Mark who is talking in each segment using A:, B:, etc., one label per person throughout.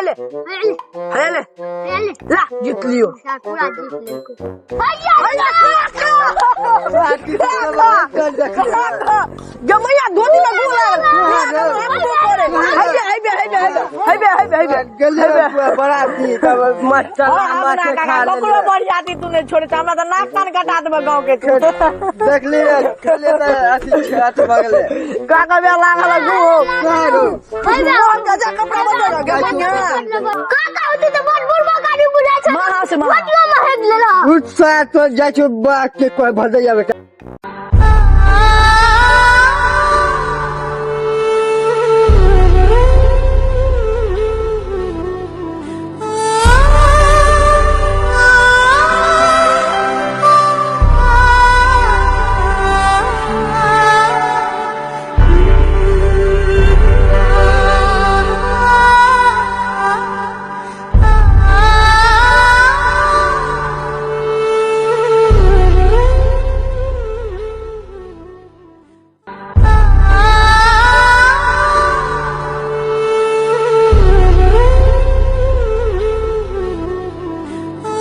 A: ले हे ले ला जीत लियो।
B: पूरा जीत लेलको।
A: गमैया धोती में गोल लागल हेबे हेबे हेबे हेबे हेबे हेबे।
C: गेलियै बराती तब मस्त
A: हमरा काका ककरो बरियाती तू नहि छोड़ै छ, हमरा तऽ नाक कान कटा देबऽ गाँव के तू।
C: देखली खेलियै तऽ अथी छै, अथी भऽ गेलै।
A: काका बे लागल है गो।
C: सारू।
A: मोहन चाचा कपड़ा बदल गमैया।
B: काका होते तऽ बड़ बुढ़बा गाड़ी बुझाइ छै।
A: माँ से माँ।
B: धोतियो में हेग लेलक।
C: उठ सार तो जाइ छौ बाग के कोइ भदैया बेटा।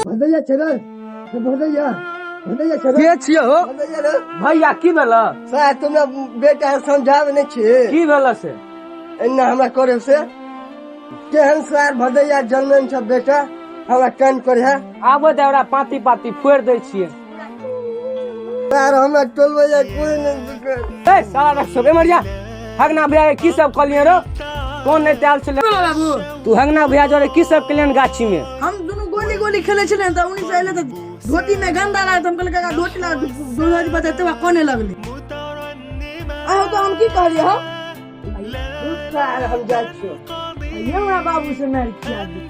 C: भदैया छै रे, भदैया भदैया छै रे।
D: के छियै हो?
C: भदैया रे।
D: भैया, की भेल?
C: सार तुमरा बेटा के समझाबै नहि छी।
D: की भेल से?
C: एना हमरा करे से केहन सार भदैया जनमन छ बेटा हमरा केहन करे है।
D: आबो दे, ओकरा पाती पाती फोड़ि दै छियै।
C: सार हमरा टोलबैया कोई नहि दिखे।
D: ए साला रख ए मरिया, हगना भैया के की सब कहलियै रो? कोन नहि आयल छलै
A: बाबू?
D: तू हगना भैया जोरे की सब केलियन गाछी में?
A: हम दुनू गोली गोली खेले छलियै तऽ उन्नी से एलै तऽ धोती में गंदा लागल, तऽ हम कहलियै काका धोती ला धोती बतेते बा कोने लगलै। आहो तो हम की कहलियै हो?
C: सार हम जाइ छियौ।
A: ये हमरा बाबू से मारि खिया दी।